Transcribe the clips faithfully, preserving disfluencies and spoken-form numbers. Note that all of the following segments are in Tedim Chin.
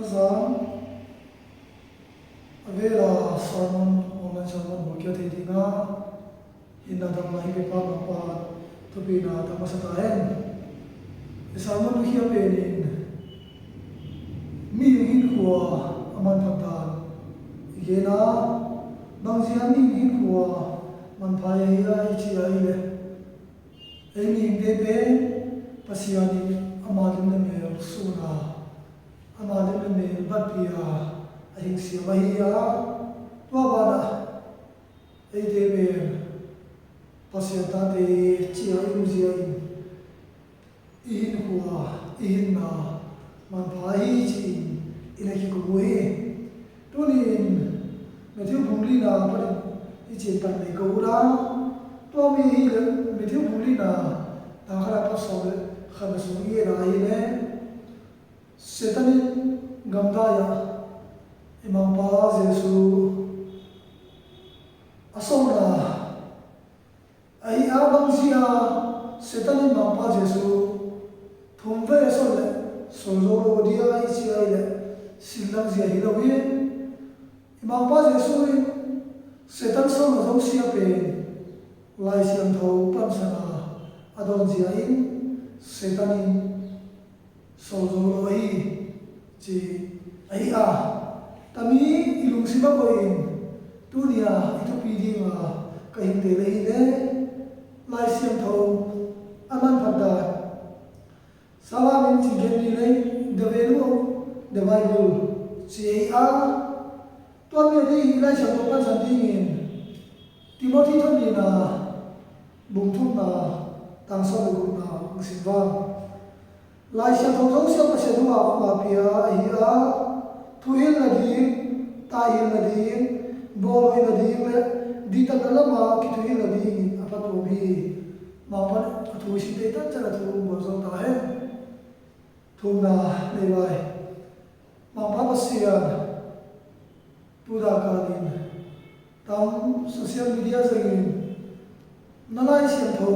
Zan a vela sermon, online sermon hong kia thei ding a, hinna dam na hi pei pa mangpa thupina tam masa ta hen. I sermon tu hia penin mihing hinkhua a manphat dan i gen a, bangzia mihing hinkhua manpha i hi a i ci a i leh, ei mihingte pen Pasian in ama lim le mel sun a, ama lim le mel batpih a, a hing siam ahi a, tua banah eite pen Pasian tate ci a i umzia in i hinkhua, i hinna manpha hi ci-in i na kikum uh hi. Tuni-in Matthew bung lina panin i cin pan nei ko uh a, tua mi hi le Matthew bung lina tang khat a pat sawm le khat a sung i et a hi le, Satan in gamdai ah i Mangpa Jesu a sawlna ahi a, bangzia Satan in Mangpa Jesu thum vei a sawl le sawl zo lo dia i ci a i leh, sinlang zia hi lo hi. I Mangpa Jesu in Satan sawlna zosia pen Lai Siangtho pansan a a dawn zia in Satan in sawl zo lo hi ci ahi a, tami i lungsim a koih in tuni a i thupi ding a ka hingte le hi le, Lai Siangtho a manphat dan Sawm in ci gen ni le, the value of the Bible ci ahi a, tua mi a ding hi Lai Siangtho pansan dingin Timothy thonina bung thumna tang sawm le gukna hong sim vang. Lai Siangtho zosia Pasian hua khua pia ahi a, thuhilhna ding, taihilhna ding, bawlhoihna ding le dihtakna lamah kithuhilhna dingin a phattuam hi. Mangpan a thu i simte tan can a thu hong buan zo ta hen. Thumna nei vai. Mangpa Pasian, tu dak a ding tam social media zangin na Lai Siangtho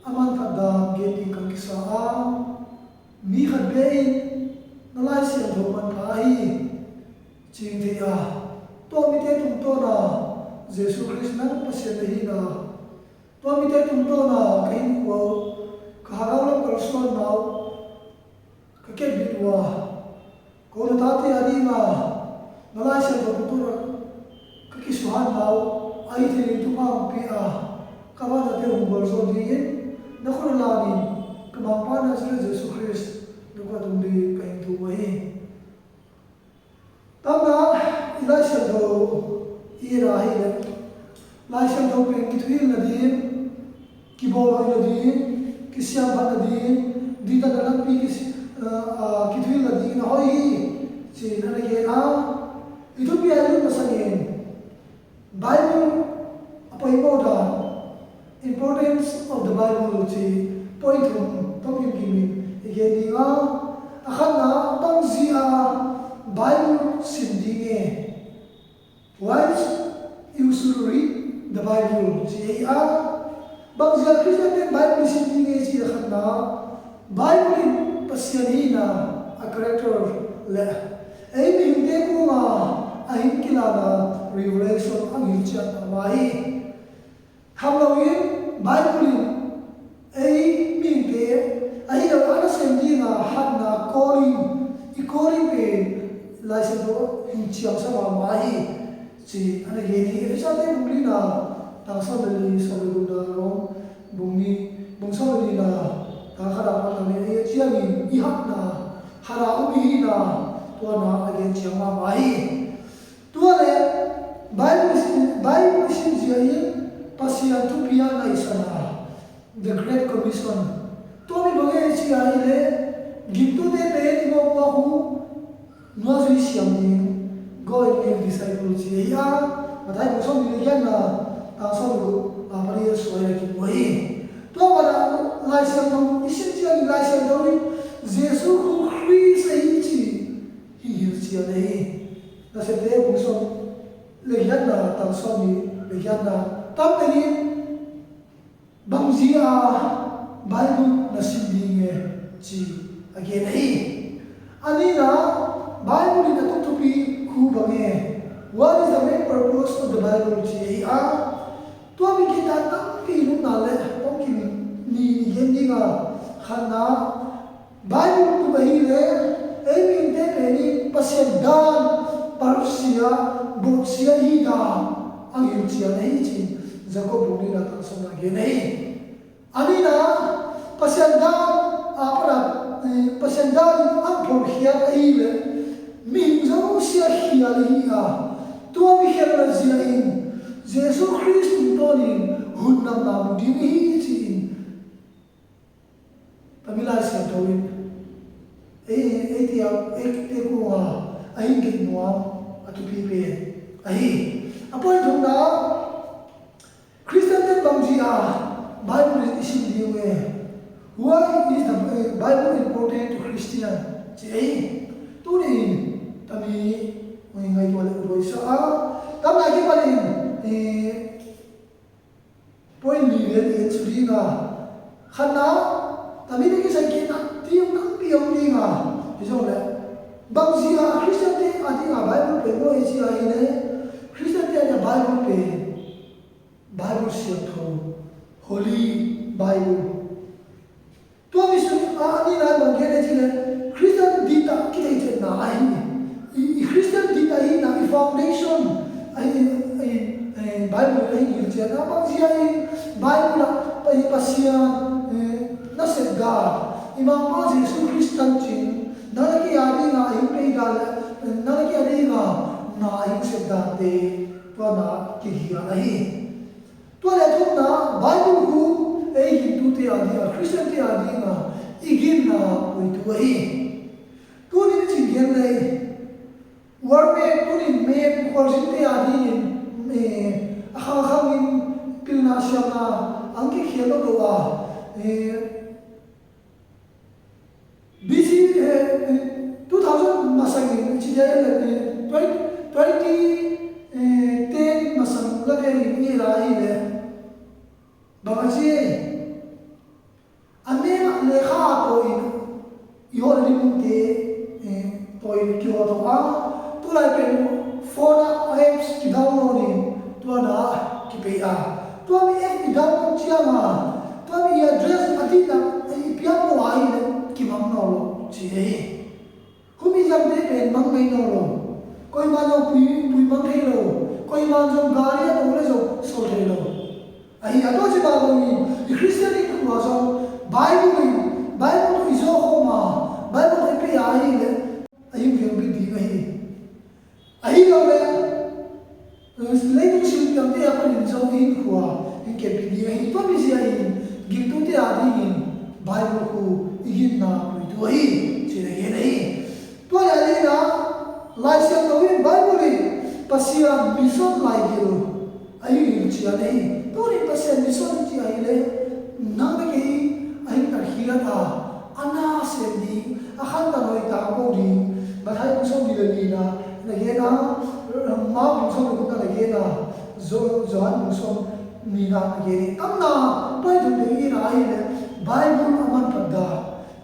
a manphat dan gen ding kan kisa a, mi khat bek in na Lai Siangtho manpha hi ci-in thei a, tua mite tungtawn a Jesu Khrist nang Pasian na hi na, tua mite tungtawn a ka hinkhua uh, ka hagau lam kalsuanna uh, ka kepbit uh a, ko na tate a ding a na Lai Siangtho tungtawn a ka kisuhanna uh, a hi thei ding thupha hong pia a, ka vantate hong bual zo dingin na khut a lan in ka Mangpa Nazareth Jesu Khrist na khut a tung ding ka hing thum uh hi. Tamna i Lai Siangtho i et a hi le, Lai Siangtho pen kithuhilhna ding, kibawlhoihna ding, kisiamphatna ding, dihtakna lampi kisi-, ah, ah, kithuhilhna ding na hoih hi ci-in a na gen a, i thupi a i lut masangin Bible a poimawh dan, importance of the Bible ci point thum tawh kimkim in i gen ding a, a khatna, bangzia Bible sim ding e? Why you should read the Bible ci ahi a, bangzia Khristian ten Bible sim ding e ci a khatna, Bible in Pasian hihna a character le ei mihingte kungah a hing kilana revelation a ngilcian a mah hi. Tham loin Bible in ei mihingte a hih lo a nasem dinga hatna calling, i calling pen Lai Siangtho in ciamsa mahmah hi. Ci a na gen hi. Efesate bung lina tang sawm le li, sawm le gukna, Rom bung ni, bung sawm le lina tang khat a pan tang li a ciangin i hatna, hana um i hihna, tuana a gen ciang mahmah hi. Tua le Bible sim, Bible sim zia in Pasian thupi a ngaihsana, the Great Commission. Tua mi bang e ci a hi le, gimtute pen i mawhpuak uh nuazui siam ding, go and make disciple ci ahi a, Matthai bung sawmnih le giatna tang sawm le guk a pan i suai a kimu hi. Tua banah Lai Siangtho i sim ciangin Lai Siangtho in Jesu khu Khrist ahi ci hi hilhcian ahi. Nasepte bung sawm le giatna tang sawmnih le giatna, tam tenin bangzia Bible na sim ding e ci a gen ahi. A nihna, Bible ci ahi a. Tua mi kita tampi nunna le hong kim ni ni gen ding a, khatna Bible tu ahi le ei mite pen in Pasian dan, parsia, botsia hi dan a ngilcian ahi ci-in Jacob bung nihna tang sawmna gen ahi. A nihna, Pasian dan a pana, eh, Pasian dan in a phorkhiat ahi le mihing zosia khial hi a, tua mi khialna zia in Jesu Khrist tungtawnin hun damna mu ding hi ci-in Tami Lai Siangtho in ei, ei tia, ei tia kunga a hin gen nuam a thupi pen ahi. A point thumna, Khristian ten bangzia Bible i sim ding uh e? Why is the, eh, Bible important to Christian? Ci ei. Tuni tami ngaihtuah le uthuai sa a, tamna kipanin, eh, point li lian i en su ding a. Khatna, tami te kisai kei na ti tampi om ding a. Hi zong le bangzia Khristian te a ding a Bible pen maw i ci a hi le, Khristian te a ding a Bible pen Bible siangtho, Holy Bible. Tua mi sung a, a nihna bang gen e ci le, Khristian dita kitheicenna ahi. I, i Khristian dita hihna, i foundation ahi, i, i, i Bible ahi ngilcian a, bangzia i Bible ah pa, i Pasian, eh, na sepdan, i Mangpa Jesu Khrist tancin, nang le kei a dinga a hing peidan le, nang le kei a dinga na a hing sepdante, tua na kihial ahi. Tua le thumna, Bible hu ei gintute a dinga, Khristiante a dinga i ginna puitu ahi. Tunin i cin gen lei, world map, tunin map, khualzinte a dingin, eh, a khangkhangin pilna siamna ang kikhial lo lo a, eh, B C, eh, eh, two thousand masangin ci dia le, eh, twenty, twenty, eh, ten masang la ve in i la i le. Bang a ci e? A mem ah lekha a tawi in i hawh ding munte, eh, tawi in kihaw tawh a. Tulai pen phone ah apps kidownload in tua na kipei a. Tua mi app i download ciang a, tua mi i address a dihlak i piak lo a hi le kimang nawn lo ci hi. Khumi zangte pen mang ngei nawn lo. Koiman zong pui, pui mang thei lo. Koiman zong gari a tawh le zong sawl thei lo. Ahi a, tua ci bang lo in i Khristian in khua zong Bible in, Bible tawh i zawh khawm a, Bible tawh i pei a hi le a hing viang bit ding ahi. Ahi lo le, leitung silpiangte a panin zong i hinkhua hing kepih ding ahi. Tua mizia in gingtute a dingin Bible khu i ginna puitu ahi, ci-in a gen ahi. Tua le a lina, Lai Siangtho in Bible in Pasian mission laigil a hing hilhcian ahi. Tunin Pasian mission ci ahi le, nang le kei a hing tatkhiat a, a na sem ding, a khantan hoih tangko ding. Matthai bung sawmnih le lina na gen a, Mark bung sawmnih le gukna na gen a, Jo-, Johan bung sawmnihna na gen hi. Tamna pai tung ding i na ahi le, Bible a manphat dan,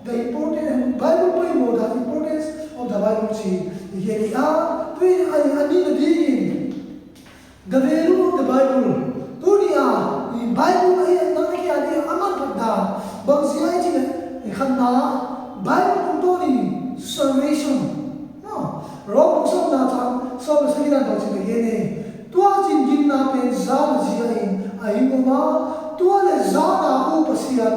the important, Bible poimawh dan, importance of the Bible ci i gen hi a, tu in a, a nihna dingin, the value of the Bible. Tuni a, i Bible a i nang a kia ding a manphat dan bang sia i ci le, i khatna, Bible tungtawnin salvation. No. Rom bung sawmna chang sawm le sagihna tawh ci le gen e. Tua cin ginna pen zan a zia in a hing om a, tua le zan a uh Pasian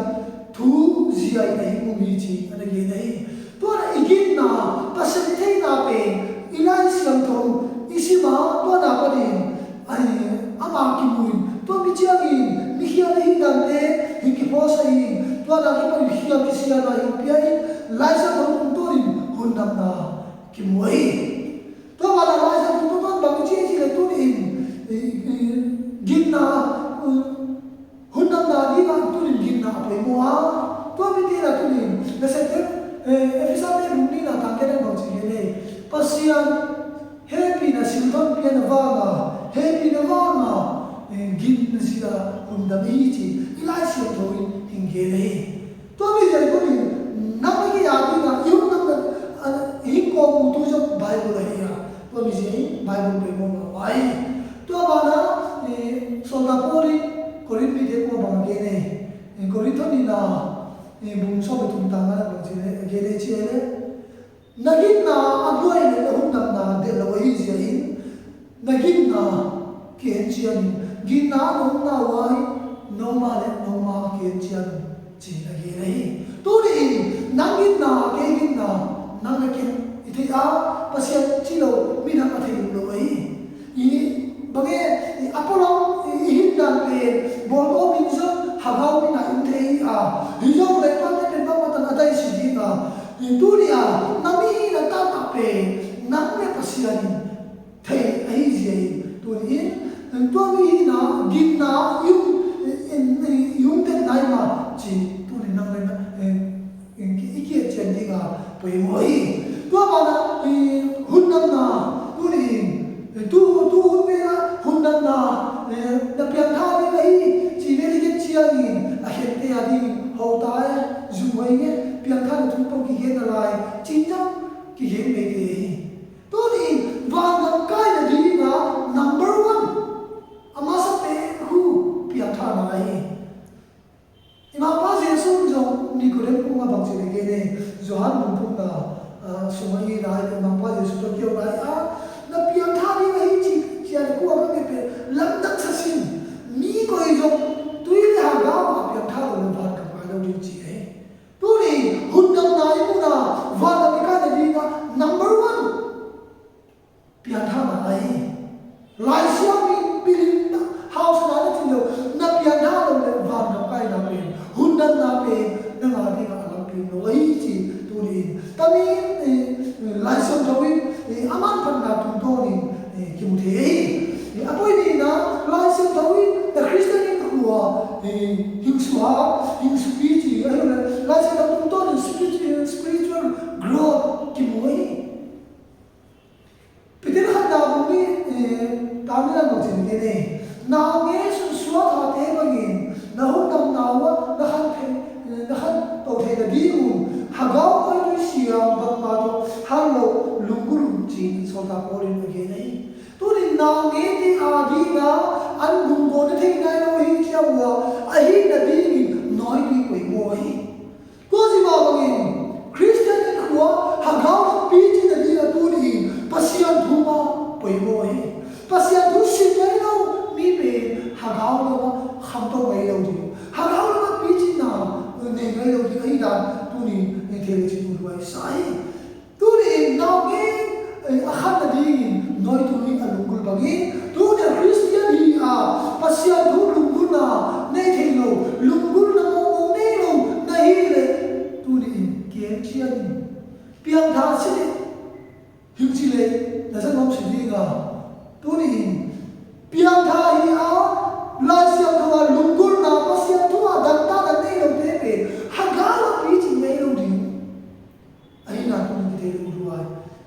thu zia in a hing om hi ci a na gen e. Tua na i ginna, Pasian i theihna pen i Lai Siangtho i sim a, tua na panin, ai, ama kimu in, tua mi ciangin, mi khial i hih dante, hing kiphuasa in, tua na kipan khial kisiana hing pia in, Lai Siangtho tungtawnin hun damna kimu hi. Tua banah Lai Siangtho tungtawn bang i ci, i ci le tunin, i, i, ginna, um, hun damna dingah tunin ginna a poimawh a, tua mite lah tunin, nasepte, eh, Efesa te bung nihna tang khat ah bang ci gen e. Pasian hehpihna silton piana vanga, hehpihna vanga, eh, ginna zia hun dam hi ci, i Lai Siangtho in hing gen hi. Tua mi zia tunin, nang le kei a dingah i hun damna, ah, hing kawm uh tu zong Bible ahi a. Tua mi zia in Bible poimawh mahmah hi. Tua banah bung sawm le thum tang ah bang ci leh, a gen e ci leh, na ginna a buai leh na hundamna delh lo ahi zia in, na ginna ki-en cian in, ginna a na omna uh ah noma le noma ki-en cian un, ci-in a gen ahi. Tuni in nang ginna, kei ginna, nang le kei i theih a, Pasian ci lo midang a thei lo ahi. I bang e, i a pualam, i, i hindan pen bawlgawp in zong hagau min a i thei a, hi zong le tuate pen bangmah tan a daisi ding a, i tuni a na mihing a taktak pen nang le Pasian in thei ahi zia hi. Tuni in tua mihing a ginna i um, i, i, i um den nai mah ci, tuni nang le na, eh, i, i kiat cian ding a poimaw hi. Tua banah i hundamna, tuni in, eh, tu, tu hun pen ah hundamna, eh, na piangthak ding ahi ci vel i gen ciangin a khente a ding ho ta e, zumhuai nge, piangthakna thu pawl kigen na lai, cinzang kigen meite hi. Tuni in vangam kaina ding a number one, a masa pen khu piangthakna ahi. I Mangpa Jesu in zong Nikodem kung a bang ci le gen e, Johan bung thumna, ah, sung ah i na i Mangpa Jesu tawh kiau lai a, na piangthak ding ahi ci, ci a le kua ka nge pen lamdang sa sin, mi koi zong tui le hagau a piangthak lo le vangam kai lo ding ci e. Tuni hundamna i muna vangam i kaina ding a number one piangthakna ahi. Laisiangtho in pilin hausana na cin lo, na piangthak lo le vangam kaina pen, hundamna pen na ngah ding a lampi lo ahi ci. Tuni in tami, eh, Laisiangtho in, eh, a manphatna tungtawnin, eh, kimu thei ahi. Eh, a poi nihna, Laisiangtho in na Khristian in khua, eh, hingsuha, hingsupi ci ahi lo le, Laisiangtho tungtawnin spiritual, spiritual growth kimu ahi. Peter khatna bung nih, eh, tang nih lam bang ci ni ne. Naungek sunsuak hate bangin na hundamna uh ah na khan thei, na khan to theihna ding un hagau khaitui siam bangmah tawh hal lo lunggulh un ci-in sawltak Paul in a gen ahi. Tunin naungekte a dingin an lunggulh na thei nai lo hi ciang uh ah, ahih nadingin nawitui poimaw ahi. Tua zi mah bangin Khristian in khua hagau lam picin nading a tuni in Pasian thu mah poimaw hi. Pasian thu sim ngei lo mi pen hagau lamah khamto ngei lo ding, hagau lamah picinna nei ngei lo ding ahi dan tuni in thei le cin uh huai sa hi. Tuni in naungek, eh, a khan nadingin nawitui a lunggulh bangin, tuni a Khristian hi a, Pasian thu lunggulhna nei thei lo, lunggulhna mawkmawk nei lo na hih leh, tuni in kiam ciat in, piangthak si leh, hing ci leh na za nuam si ding a, tuni in piangthak hi a, Lai Siangtho a lunggulhna, Pasian thu a dangtakna nei lote pen hagau a picin ngei lo ding. Ahi nak tuni kithei lo uh huai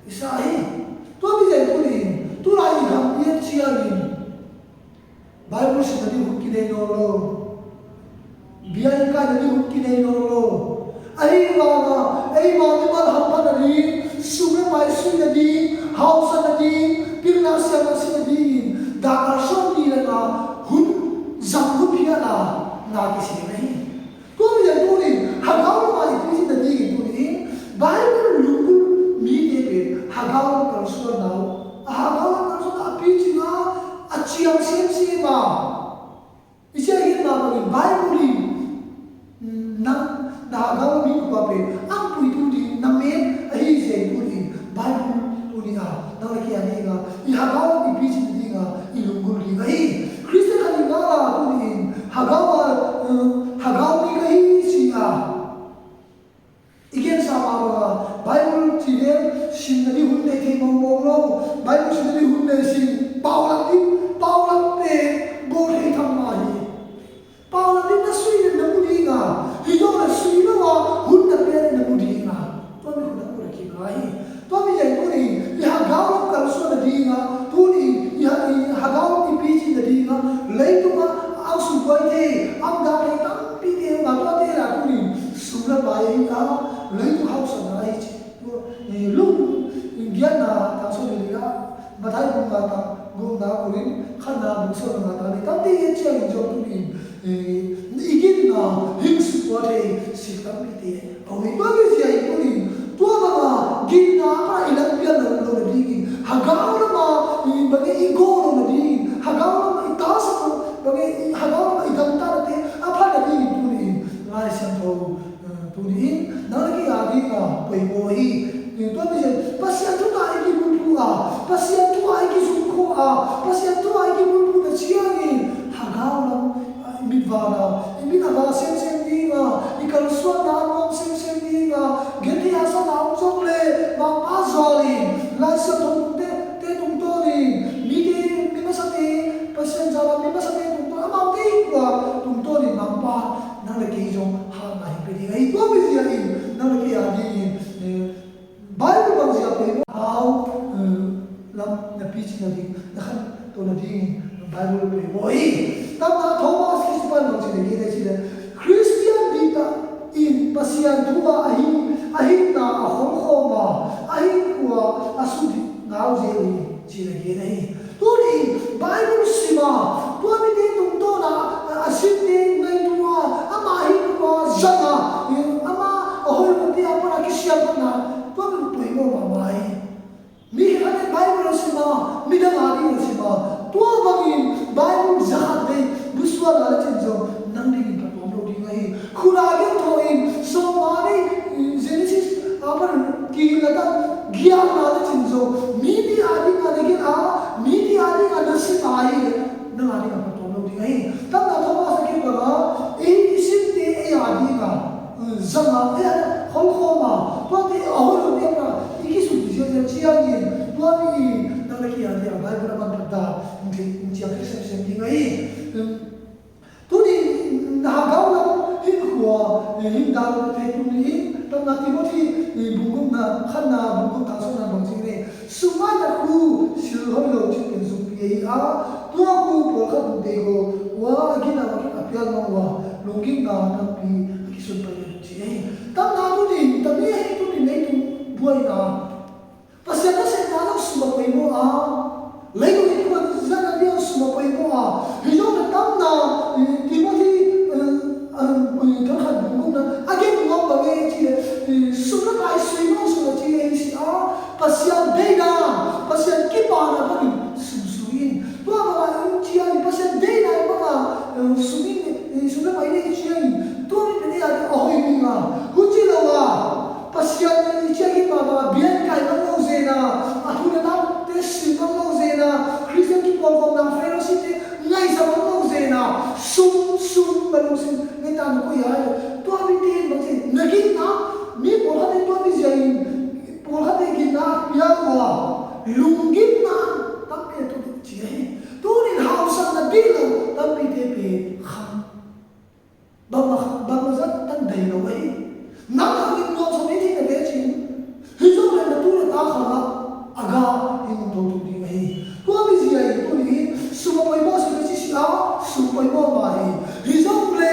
i sa hi. Tua mi zai tuni in, tulai i gam i et ciangin Bible simna ding hun kinei nawn lo. Bia i kaina ding hun kinei nawn lo. Ahi vanga eima mimal hamphatna ding, sum le pai suina ding, hausanna ding, pilna siamna sihna dingin dak kalsuan ni le nga hun zang hun phiatna na kisem ahi. Tua mi le tuni in hagau lamah i picin nadingin tuni in Bible lunggulh mite pen hagau lam kalsuanna uh, a hagau lam kalsuanna a picin a, a ciang semsem a, i sia hi mah bangin Bible in, mm, nang na hagau lam i tupa pen ang puitu ding na men ahi zia tuni in Bible tuni a nang le kei a ding a i hagau lam i picin ding a i lunggulh ding ahi. Khristian khat in ngala tuni in hagau a, uh, hagau mi ka hi ci a, i gensa mah banga Bible ci vel simna ding hun nei thei mawkmawk lo. Bible simna ding hun nei sin, paulam ding, paulam pen bawl thei tham mah hi. Paulam ding na sui le na mu ding a, hi lo le sui lo a hun na pia le na mu ding a, tua mi hun a mu le kinga hi. Tua mi zai tuni in i hagau lam kalsuan nading a, tuni in i ha-, i hagau lam i picin nading a, leitung a ang sungkuai thei, ang dak thei tampite a, tuate la tuni in sum le pai a, leitung hausanna ahi ci. Tua, eh, Luke giatna tang sawm le li a, Matthai bung nga tang, bung nga, Korin khatna bung sawm le nga tang li, tamte i et ciangin zong tuni in, eh, i ginna, hing sum Tua thei sik tampi te a om hi. Tua mi zia in tunin tua banga ginna a i lampian lo lo na dingin, hagau lama i bangin i go lo na dingin, hagau lama i tasak lo bangin hagau lama i gamtatnate a phat na dingin tunin Lai Siangtho, eh, tunin nang le kei a dinga poimaw hi. Eh, tua mi zia Pasian thu ta i kibulphu a, Pasian thu a i kizumkhua a, Pasian thu a i kibulphu na ciangin hagau lam i mit vana, i mit a va semsem dinga, i kalsuanna a nuam semsem dinga, genthei a sana om zong le, Mangpa zualin, Lai Siangtho tungte, te tungtawnin, mite, mi masate, Pasian zala mi masate tungtawn, amaute i kua tungtawnin Mangpa, nang le kei zong hatna hi pe ding ahi. Tua mi zia in, nang le kei a dingin, eh, Bible bang zia poimaw hau, eh, lam na picin na ding, na khanto na ding Bible poimaw hi. Tamna Thomas Christian bang zia na gen na ci le, Christian dita in Pasian thu a ahi, ahi na a khongkhoma, ahi kua a sudi ngau zia hi, ci na gen na hi. Tuni Bible sima, tua mite tungtawna a simte ngaitua, ama hi tua zanga, ama a hoih lote a pana kisiamna, tua mi poimaw mahmah hi. Mi khat in Bible sima, midang a ding sima, tua bangin Bible zakhat vei busuana le cin zong nang dingin ka tuam lo ding ahi. Khuna gen tho in, sawma ni, Genesis, a pan, kila ta, giakna le cin zo, mite a dinga na gen a, mite a dinga na sim a hi, nang a dinga ka tuam lo ding ahi. Tamna Thomas a kibang a, ei i simte ei a dinga, zanga, ei a khongkhoma, tuate a hoih lo te a, i kisut ziazia ciangin, tua mi i, nang le kei a dinga, Bible a man pata, in ciang kei semsem ding ahi. Tuni na hagau lam hinkhua, eh, hindau te tuni in, tamna Timothy, eh, bung gukna, khatna, bung guk kalsuanna bang ci ni. Sumai na khu, sil hoih lo cih pen zumpi ahi a, tua khu pawlkhat bung dei go, ua a gina a gina a pial mang ua, lunggimna tampi a kisun pai lo ci ahi. Tamna tuni, tami ahi tuni nei tung buaina. Pasian nasepna zong sum a poimaw a, leitung i kuan zan a diang sum a poimaw a. Hi zong na tamna, eh, Timothy, eh, eh, eh, kan khan bungkuk na a gen nuam bang e ci le, eh, sum na kai sui mawng sum a ci e si a, Pasian deina, Pasian kipana bangin sum sui in. Tua banga in ciang in Pasian deina banga, eh, sum in, eh, sum na kai nei ciang in. Tua mi pen e a hoih ding a. Hun ci lo a. Pasian in i ciang hi mah bangah biakinn kai bang lo zena, a thu le late sim bang lo zena, Khristian kipawlkhawmna fellowship te ngaihsa bang lo zena, sum, sum, bang lo sum, ngaihta na koi ai. Tua mi te bang ci, na ginna, mi pawlkhat te tua mi zia in, pawlkhat te ginna, pia ua, lunggimna, tampi a tu ci ai. Tunin hausakna dih lo, tampi te pe, khang. Bangmah, bangmah zat tan dai lo ahi. Nang hangin nuamsa ding hi na ve cin. Hi zong le na tu le ta khang ah a ga hi mun tho tu ding ahi. Tua mi zia hi tuni hi sum a poimaw si le ci si a sum poimaw mah hi. Hi zong le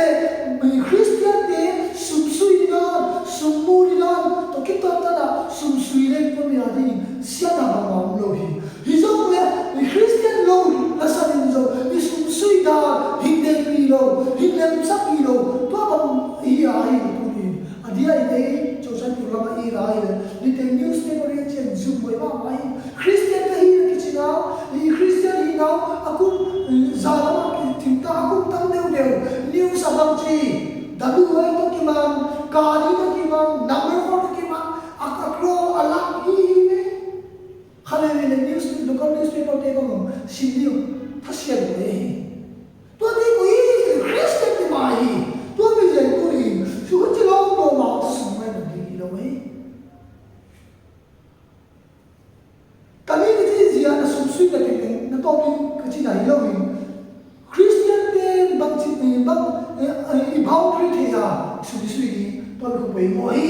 mi Khristian te sum sui ding dan, sum mu ding dan, tawh kituak tan ah sum sui le tua mi a ding siatna bangmah om lo hi. Hi zong le, mi Khristian lo, la sanin zong, mi sum sui dan, hing deipi lo, hing lemsak pi lo, tua bang hi a hi lo tunin. A dia i nei, Chosan Pu lama i la hi le, ni te newspaper i a cian zum boi mah mah hi. Khristian ka hi na kici nau, i Khristian hi nau, a kum, eh, za lama ki ting ta, a kum tam deu deu, news a bang ci, W I tawh kimang, kali tawh kimang, number four tawh kimang, a, a kro, a lak hi hi ne. Kha le le news, local newspaper te bang sim ding thasia lo le hi. Tua te ko i Christian te mah hi. Tua mi le ko i su ci lo ko ma sum mai na ding i lo hi. Ka mi ka ci zia na sum sui ka te na to mi ka ci na hi lo hi. Khristian te bang ci, eh, bang, eh, eh, i boundary thei a, sum sui hi, tua mi khup poimaw hi.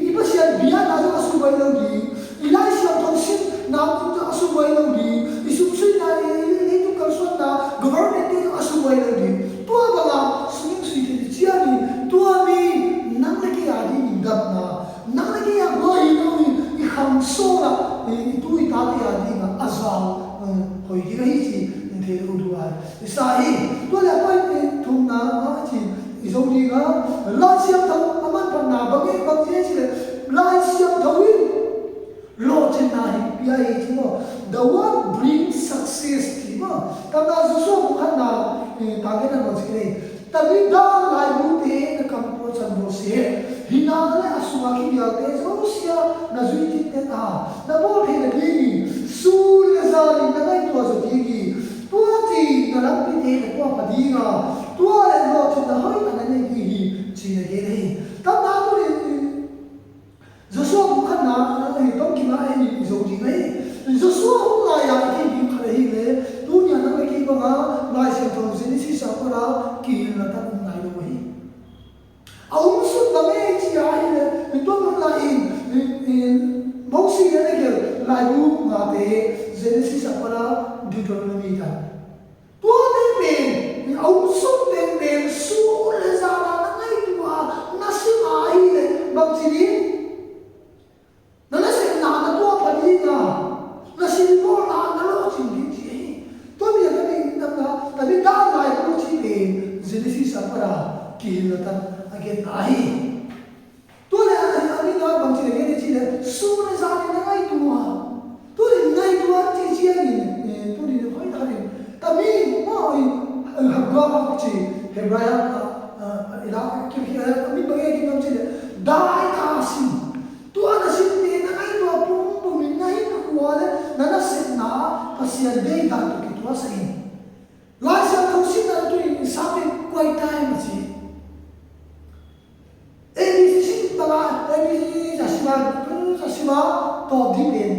I Pasian biakna zong a sum huai lo ding, i Lai Siangtho simna zong a sum huai lo ding, i sum suina, i, i, i leitung kalsuanna, government te zong a sum huai lo ding. Tua banga sum sui thei ciangin, tua mi nang le kei a dingin gamna, nang le kei a guai hi lo in, i kham sawla, i, i tu i tate a dinga, a zau, eh, hoi ding ahi ci, in thei lo duai. Isa hi, tua le a pai, eh, thumna, ah, ci, i zo ding a, Lai Siangtho a manphatna bang e, bang ci e cih leh Lai Siangtho in lawhcinna hi pia hi ci maw. The word brings success ci maw. Tangka Joshua bung khatna, eh, tangka na bang ci e. Tabitha laibute na kam pawlchan bawl seh. Hi nak leh a sungah kivialte zosia na zui cihte a, na bawl theihna dingin sun le zanin na ngaihtuah zaw ding hi. Tua ciang na lampite na tuahpha ding a, tua leh lawhcinna hoihtak na nei ding hi, ci-in a gen hi. Tangka tuni Joshua bung khatna, eh, tawmkik ah ei i zo ding hi. Joshua hong lai-a i theih ding khat ahih leh, tuni-a nang le kei bang a Lai Siangtho Genesis a pat a kihilhna tak om nai lo hi. A om suk bang e ci-a ahih leh, tua hun lai-in, eh, eh, Moses in a gelh laibu ngate, Genesis a pat a Deuteronomy ta. Tuate pen, a om suk penpen sun le zanin na ngaihtuah a, na sim a ahih leh, bangci ding? Na nasepna na tuahpha ding a, na simbawlna na lawhcin ding ci hi. Tua mi a tabitha, tabitha laibu cih pen Genesis a pat a kihilhna tak a genna hi. Tua leh a, a, a mi na bangci a gen hi cih leh sun le zanin na ngaihtuah a. Tua leh ngaihtuah cih ciangin, eh, tuni hoihtak in, tabitha maw, eh, Hagar ci, Hebrai a, a, i la, ki, ki, a mi bang e ki ngam cih leh, daita sim. Tua na simte na ngaihtuah pumpumin na hinkhua leh na nasepna Pasian deihdan tawh kituak sa in. Lai Siangtho simna tuni in Sabbath quiet time a ci. A B C bang a, A B C a sim a, a sim a, tawp ding pen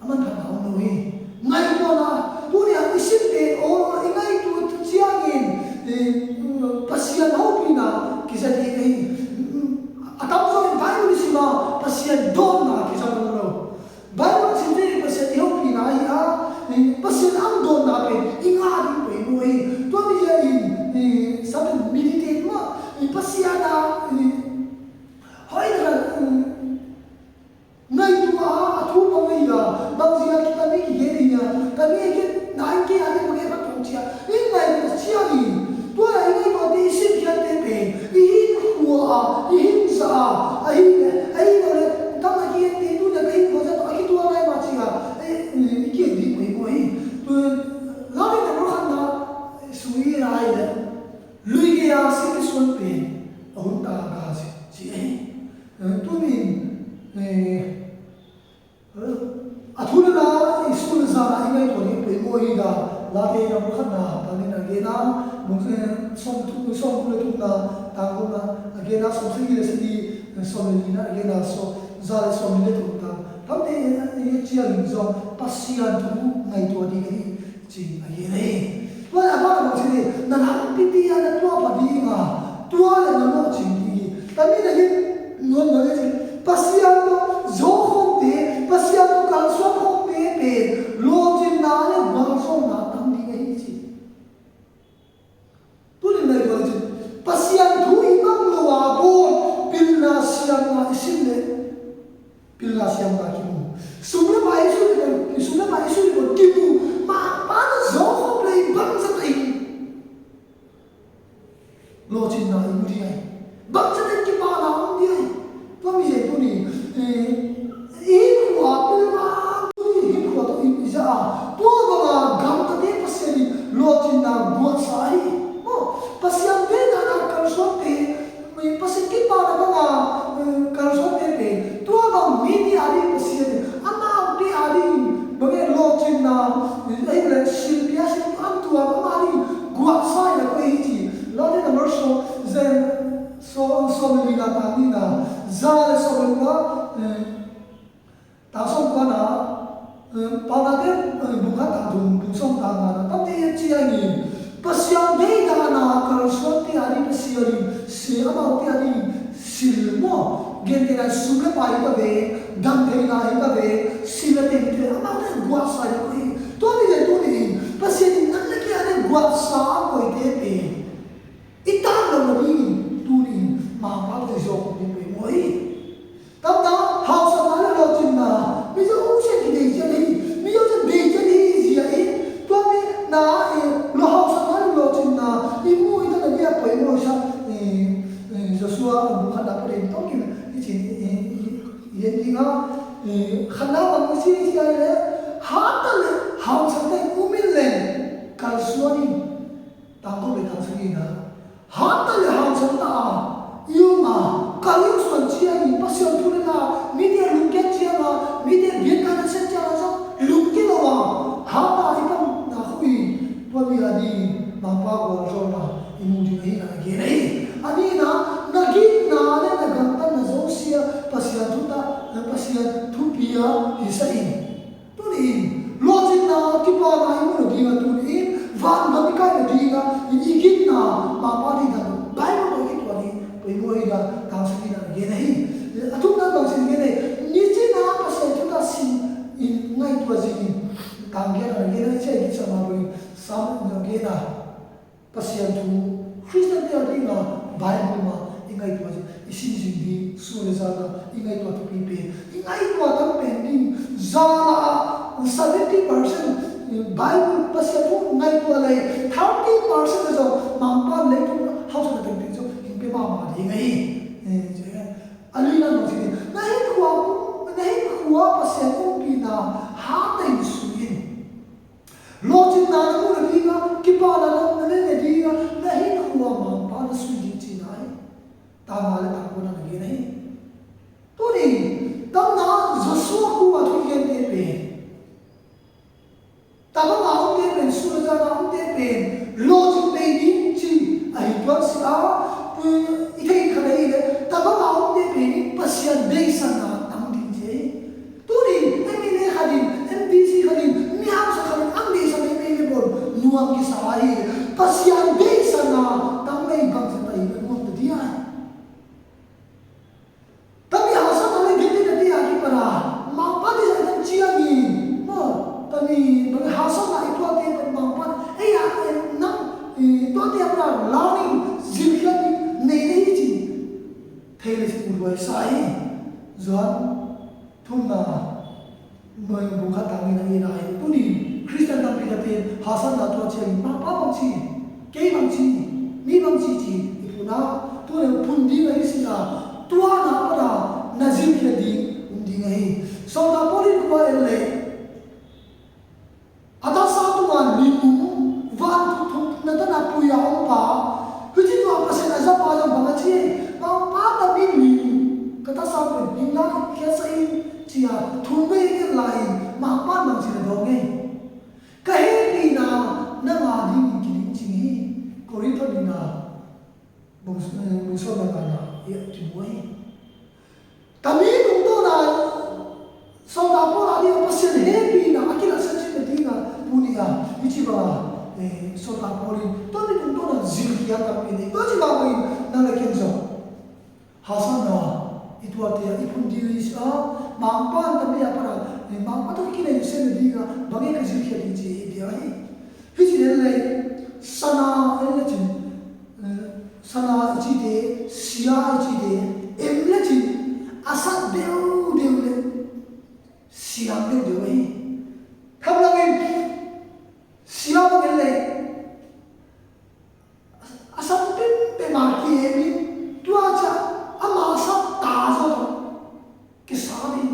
a manphatna om lo hi. Ngaihtuahna, tuni a i simte aw, i ngaihtuah ciangin, eh, Pasian hopihna kiza ding hi. A tamzaw in Bible i sim a, Pasian dawnna kiza lo lo. Bible sim ciang Pasian i hopihna hi a, Pasian a dawnna pen i ngah ding poimawh hi. Tua mi a in, Sabbath meditate mah, Pasian a, hoih tak a, ngaihtuah a, a thu bang hi a, bang zia kita mi kigen hi a, ka mi a gen, na in kei a ding bang e bang tawh cia, i ngaihtuah ciangin, tua a i ngaihtuahte i simkhiatte pen i hinkhua a, i hing za a, ahi, ahi lo leh, tam a ki-ente tu leh ka hinkhua za tawh a kituak lai mah ci a, eh, i ki-en ding poimawh hi. Tu, Late number khatna, sui lai leh, lui gei a si kisuan pen a hun ta ga ci, ci ahi. Eh, tuni, eh, a thu le la i sun le zan a i ngaihtuah ding poimawh hi a, Late number khatna, tangin a gen a, bung, eh, sawm tuk, sawm tuk le tukna, tang gukna a gen a, sawm sagih le sagih, eh, sawm le lina a gen a, sawm, za le sawm li le tuk tang. Tamte, eh, eh, ciangin zong Pasian thu ngaihtuah ding ahi, ci a gen ahi. Tua le a ban a bang ci ni, na lampite a na tuahpha ding a, tua le na lawhcin ding hi. Tami na hi, nuam na hi ci, Pasian tawh zo khawmte, Pasian tawh kalsuan khawmte pen lawhcinna le gualzawhna tam ding ahi ci. Tuni na hi gual ci, Pasian thu i mang lo a bawn, pilna siamna i sim leh, pilna siamna kimu. Sum le pai i sui leh, sum le pai i sui leh kimu. Mangpa na zo khawm leh i bangzah tawh i lawhcinna i mu ding ahi. Bangzah tawh i kipahna om ding ahi. Tua mi zia tuni, eh, i hinkhua pilna, tuni hinkhua tawh i, i za a. Tua bang a gamtate Pasian in lawhcinna guatsa ahi. Maw, Pasian deihdan a kalsuante, Pasian kipahna bang a, eh, kalsuante pen, tua bang mite a ding Pasian in, amaute a ding bang e lawhcinna, eh, ahi leh silpia sim an tua bang a ding guatsa in a koi hi ci. Late number sawm, zen, sawm, sawm le lina tang nihna, za le sawm le kua, eh, tang sawm kuana, eh, Paunate, eh, bung khat tang thum, bung sawm tang ngana, tamte i et ciangin, Pasian deihdan a kalsuante a ding Pasian in, si amaute a ding, sil maw, gentehna sum le pai hi ta ve, damtheihna hi ta ve, sil le teng hi ta ve, amaute guatsa hi ta ve. Tua ni le tuni in, Pasian in nang le kei a ding guatsa a koite pen i tan lo nadingin, tuni in, Mangpa tawh i zawh khawm ding poimawh hi. Tamna, hausakna le lawhcinna, mi zawh uh sian kidei cian hi, mi zawh cian dei cian hi zia in, tua mi na, eh, lo hausakna le lawhcinna, i mu i tan a dia poimawh sa, eh, Gen ding a, eh, khatna bang i ci ci a hi leh, hatna le hausakna in um in leng kalsuan in. Tangko le tangsak in a, hatna le hausakna a i um a, kal in suan ciangin Pasian thu le na, mite lungkiat ciang a, mite biakna na siat ciang a zong lungkia lo a, hatna i pamna khua i, tua mi a ding Mangpa gualzawhna i mu ding ahihna a gen ahi. A nihna, na ginna le na gamtatna zosia Pasian thutak, Pasian thupi a hi sa in. Tuni in lawhcinna, kipana i muh nading a, tuni in vangam i kai nading a, i ginna Mangpa ding dan Bible tawh i kituak ding poimawh hi dan tangsak in a gen ahi. A thumna bang ci gen ahi, nicin a Pasian thutak sin in ngaihtuah zing in, tang giat a gen ahi. Cia i kisa mah bangin Sam in a gen a, Pasian thu, Khristian te a ding a Bible mah i ngaihtuah zing, i sim zing ding, sun le zan a i ngaihtuah thupi pen, i ngaihtuah tam pen ding. Zan a seventy percent Bible, Pasian thu ngaihtuah lei, thirty percent a zong Mangpa leitung hausakna tengteng zong hing pia mahmah ding ahi. Eh, a lina nong ci ding, na hinkhua, na hinkhua Pasian umpina hatna in sui in. Lawhcinna na muh nading a, kipana na, na neih nading a, na hinkhua Mangpa na sui ding cihna hi. Tangko le tangkona na gen ahi. Tuni, tamna Joshua kuh a thu i gente pen, tabang a omte pen, sun le zan a omte pen lawhcin nei ding ci ahi tuan si a, i theih khat ahi leh tabang a omte pen in Pasian deihsakna tang ding ci ahi. Tuni M N A khat in, M D C khat in, mi hausa khat in, ang deihsak M N A bawl nuam kisa ahi. Pasian deihsakna tang lei bangzah ta i nuam ta ding a. Tami hausakna le gentheihna te a kipan a Mangpa deihsakna tang ciangin, maw, tami bang hausakna i tuahte pan Mangpa, ei a, ei nang, i tuahte a pan a learning, zilkhiat ding nei na hi ci. Thei le ci, uthuai sa hi. Johan thumna, bung khat tang nihna i na hi. Tuni Khristian tampi takin hausakna tuah ciangin Mangpa bang ci, kei bang ci, mi bang ci ci i phun a, tu le phun ding ahi si a, tua na pan a na zilkhiat ding um ding ahi. Sawltak Paul in kua en leh, a taksa tungah lim, vantung thuk na tan a pui a om pa, huci tua Pasian a za pa zong bang a ci, Mangpa, tami lim ka taksa pen ning la khiatsa in, ci a thum vei nget lai-in Mangpa bang ci na dawng ei. Ka hehpihna nang a dingin kiding cing hi. Korinth nihna bung, eh, bung sawm le ngana i kimu hi. Tami tungtawn a Sawltak Paul a ding a Pasian hehpihna a kilaksan cih na ding a, tuni a, i ci bang a, eh, Sawltak Paul in tami tungtawn a zilkhiat tampi nei. Tua ci bang bangin nang le ken zong hausakna i tuahte a i phun ding hi si a, Mangpa in tami a pan a, eh, Mangpa tawh kinei sian na ding a, bang e ka zilkhiat ding ci hi ding ahi. Hih ci den lei, sana en le cin, eh, sana i cite, sia i cite, em le cin, a sat deuhdeuh le siam deuhdeuh ahi. Tham lo in, sia bang en lei, a sam pempe ma ki-em in, tua ciah ama sat ta zaw tawh kisam in,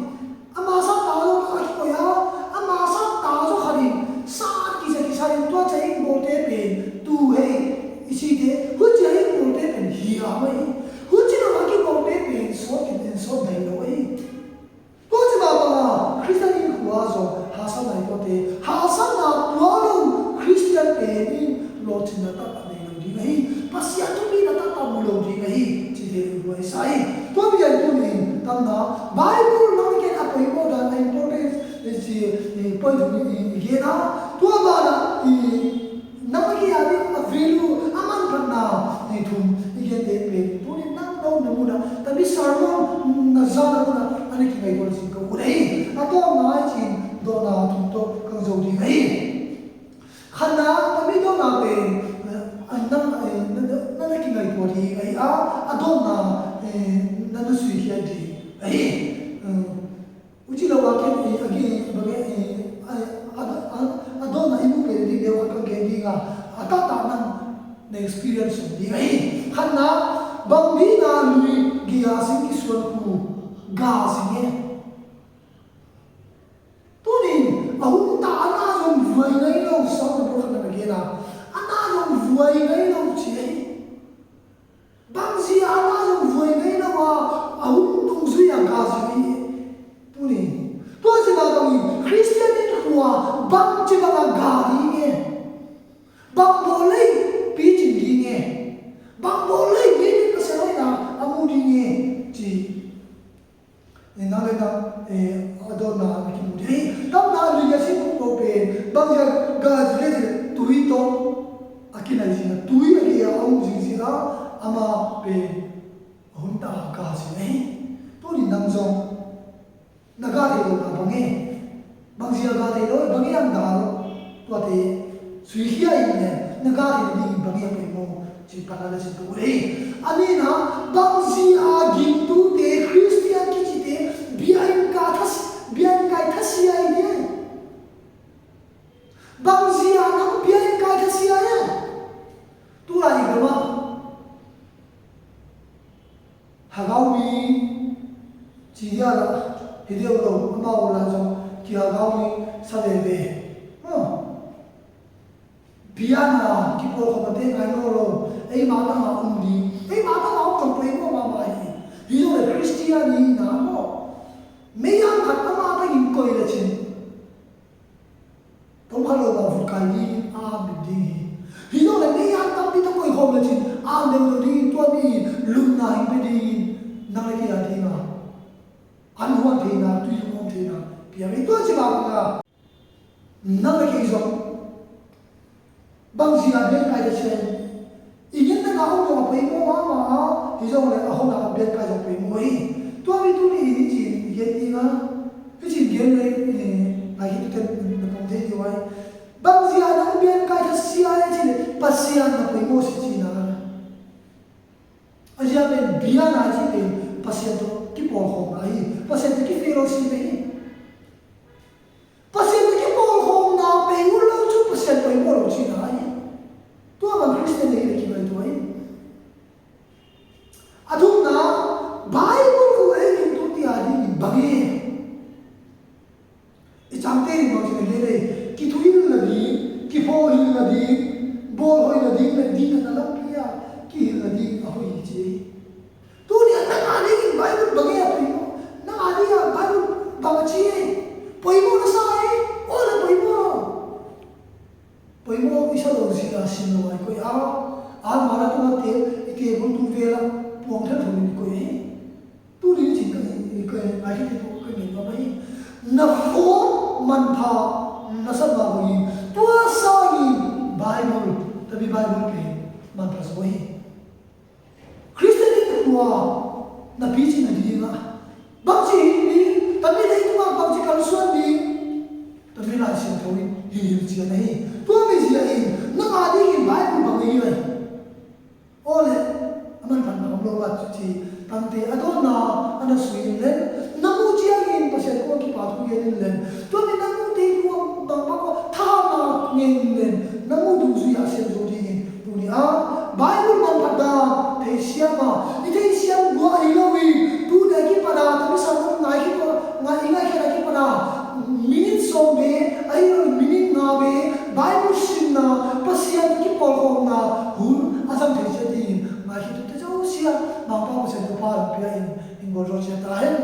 ama sat ta zaw tawh a kikoih a, ama sat ta zaw khat in sat kisa kisa in, tua ciah in bawlte pen tu hei i cite, hucia in bawlte pen hi a mai hi. Huci lo a kibawlte pen sawt kit in sawt dai lo ahi. Tua ci bang bang a Khristian in khua zaw hausakna i tuahte, hausakna tua lo Khristian pen in lawhcinna taktak nei lo ding ahi. Pasian thupina taktak mu lo ding ahi. Ci thei lo ding ahi sa hi. Tua mi a i tuni in tamna Bible nang le ken a poimawh dan a importance, eh, ci, eh, point thum i, i gen a. Tua banah i nang le kei a ding a value, a manphatna, eh, thum i gente pen tuni nang na omna munah, tami sermon na zana munah a na kingaihtuah zing ka ut ahi. A dawtna i cin dawtna thum tawh ka zo ding ahi. Khatna, tami dawtna pen, eh, a nang, eh, na, na, na, na kingaihtuah ding ahi a, a dawtna, eh, na, na suikhiat ding ahi. Eh, Uci lo a ken, eh, a gi, bang e, eh, a, a, a, a dawtna i mu pen ding deuh a ka gen ding a, a taktak nang na experience ding ahi. Khatna, bang ding a lui gei a sing kisuan khu ga zing e. Tunin a hun ta a na zong vuai ngei lo, Sawm na bawlkhat na gen a, a na zong vuai ngei lo ci e. Bangzia a na zong vuai ngei lo a, a hun dungzui a ga zing hi. Tunin tua ci bang bangin Khristian in khua bangci bang a ga ding e. Bang bawl lei picin ding e. Bang bawl lei mi in Pasian hoihna a mu ding e ci. Nang le nang a dawtna a kimu ding hi. Tamna a lui a si khup lo pen bangzia ga ci le ci le tui tawh a kinai zing a, tui a gei a um zing zing a, ama pen a hun ta a ga ci le hi. Tunin nang zong na ga thei lo na bang e. Bangzia ga thei lo, bang e ang ga lo. Tuate suikhia in nen na ga thei lo ding bang e a poimaw ci pan la le cin ka ut hi. A nihna, bangzia gingtute Khristian kicite biain ka thas biain kai thasia i ne. Bangzia nang biain kai thasia e. Tulai i gama Hagau mi ci dia la hi deuh lo, amau la zong kihagau mi sa veve. Biana kipawlkhawm a te ngai nawn lo, eima tanga um ding, eima tanga um zong poimaw mahmah hi. Hi zong le Khristian i na maw? Mei-am khat ama tengin koi le cin Tom kha lo bang vut kai ding a am ding hi. Hi lo le mei-am tampi tawh koihkhawm le cin a am deuh lo ding, tua mi lumna hi pe ding, nang le kei a ding a an huan theina, tui lungawm theina pia ve. Tua ci bang a nang le kei zong bangzia biain kai le cin i ngen na nga om zong a poimaw mahmah a, hi zong le a hona a biain kai zong poimaw hi. Tua mi tuni i ni cin i gen ding a, hi cin gen le ngai hi tu ten na pom thei ding a hi. Bangzia nang biain kai thasia e ci le Pasian na poimaw si cina. A zia pen biana ci pen Pasian tawh kipawlkhawmna hi. Pasian tawh kifellowship hi. Pasian tawh kipawlkhawmna pei uh lo cu Pasian poimaw lo cina hi. Tua bang Khristian hi le kivai tua hi. A thumna, Bible ko ei kin tu tia ding in bang hi. I cangte in bang cin a gen ei, kithuhilhna ding, kiphawlhilhna ding, bawlhoihna ding le ding a na lampi a kihilhna ding a hoih hi ci ei. Tuni a nang a dingin Bible bang e a poimaw, nang a dingin Bible bang a ci ei, poimaw na sa ei, aw le poimaw lo. Poimaw i sa lo zia sim lo ai koih a, a mara tungah te i table tung vela puang thel thawmin i koih ei. Tuni cin ka i ka i ai hi te tu ka ngen ma mai. Na phone manpha na sa ma mai. Tua sangin Bible, tabi Bible pen manpha zo hi. Khristian in tua na picin a ding a bangci hi ding, tabi leitungah bangci kalsuan ding, tabi Lai Siangtho in hi hilh cian ahi. Tua mi zia in nang a dingin Bible bang hi lai. Aw le, a manphatna om lo a ci tangte a dawnna a na sui in len, na muh ciangin Pasian kua kipa thu gen in len, tua mi na muhte kua bangpa kua thahatna ngen in len, na muh dungzui a siam zo dingin tuni a Bible manphatna theisiam a i theisiam guah ahi lo in tuni a kipan a tamisam ngai khit tua ngai i ngaikhiat a kipan a minit sawm ve ahi lo in minit nga ve Bible simna Pasian kipawlkhawmna hun a zang thei ciat dingin ngai khit tua te zosia Mangpa Pasian tua pa lam pia in in gol zo ciat ta hen.